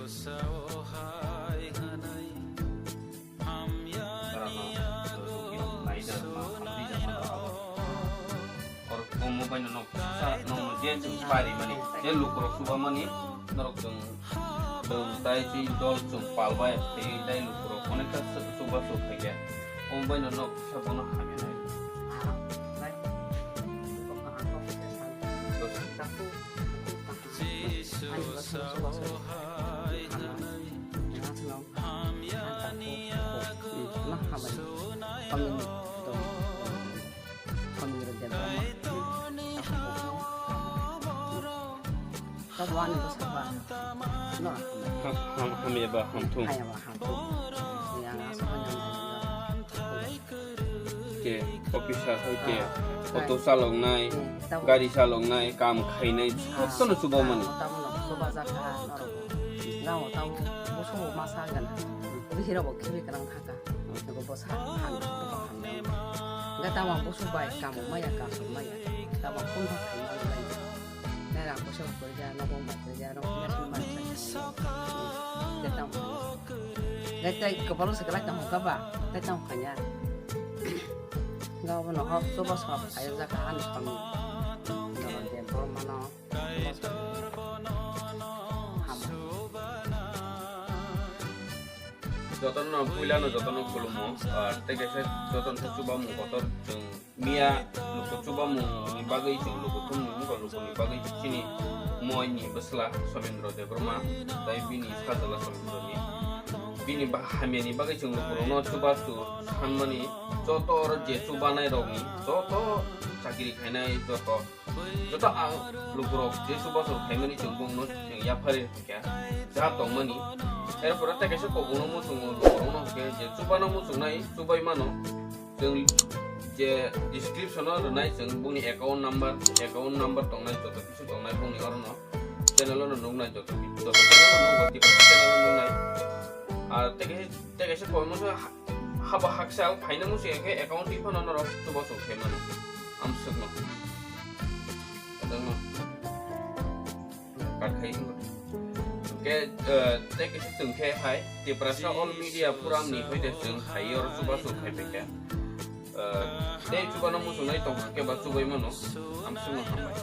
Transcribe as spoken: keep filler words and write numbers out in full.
Or omo baino nok sa nokno je chwng pari mani, je lukurok chuba mani, norok chwng, chwng tai chini dol chwng pal bai, tei tai lukurok onekta chuba chwng khaikhe, omo baino nok sa bono hamya nai. Tabuk ani bwsakba no. Ham, ham, hamya ba hamthung. Hamya ba hamthung. Yang aswk hamya. Ke officer hai ke, ah, auto chaloknai, hmm, tabuk gari chaloknai, kam khainai, ah, jotono chuba mani. Tabuk no chuba jakha norok. Gao tabuk busu masa gana. Bihirok bo khibi kwrang thaka. Nogo bwsa hamya, nogo hamya. Hwnkhe tamo busu bai kamo maya, kasom maya. Tamo phone khaima wngkha. Nai rang puisa bo kwrwija, nogo bai kwrwija, nogo message maya. Hwnkhe tamo. Hwnkhe tei kwbangma se kwlai tong kha ba, tei tamo khaina. Hwnkhe obono hok chuba sop khaijak kha ani somni. Nogo de bormano. Jotono puilano jotono khulumo, ah, tei kaisa jotono khe chubamung kotor chwng miya luku chubamungni bagwi chwng luku thumni wngkha lukuni bagwi chini moini bwsla Somendro Debbarma tei bini sajla Somendroni bini ba hamyani bagwi chwng lukurokno chubachu sanmani joto oro je chubanairokni joto chakiri khainai joto Joto ang lukurok Jisu bosor khaimani chwng bongno chwng yapharwi rwkha, ja tongmani. Erpore tei kaisa kokno muchungo lukurokno hwnkhe je chubano muchungnai chubai mano. Chwng je description-o rwnai chwng boni account number, account number tongnai joto kisu tongnai boni orono channel-o nuknai joto ki-, joto channel-o nukgo Tiprasa channel-o nuknai. Ar tei kaisa, tei kaisa kokno ha-, haba haksa phaina muchung khe account twi phano norok chubo chwng khaimano. Amsukno. Kadangno. Kat khai wngkha. Hwnkhe, eh, tei kisa chwng khe hai, Tiprasa All Media Forum ni hoite chwng hai oro chubachu khai phaikha. Eh, tei chubano muchungnai tongkha khe ba chubai mano. Amsukno hambai.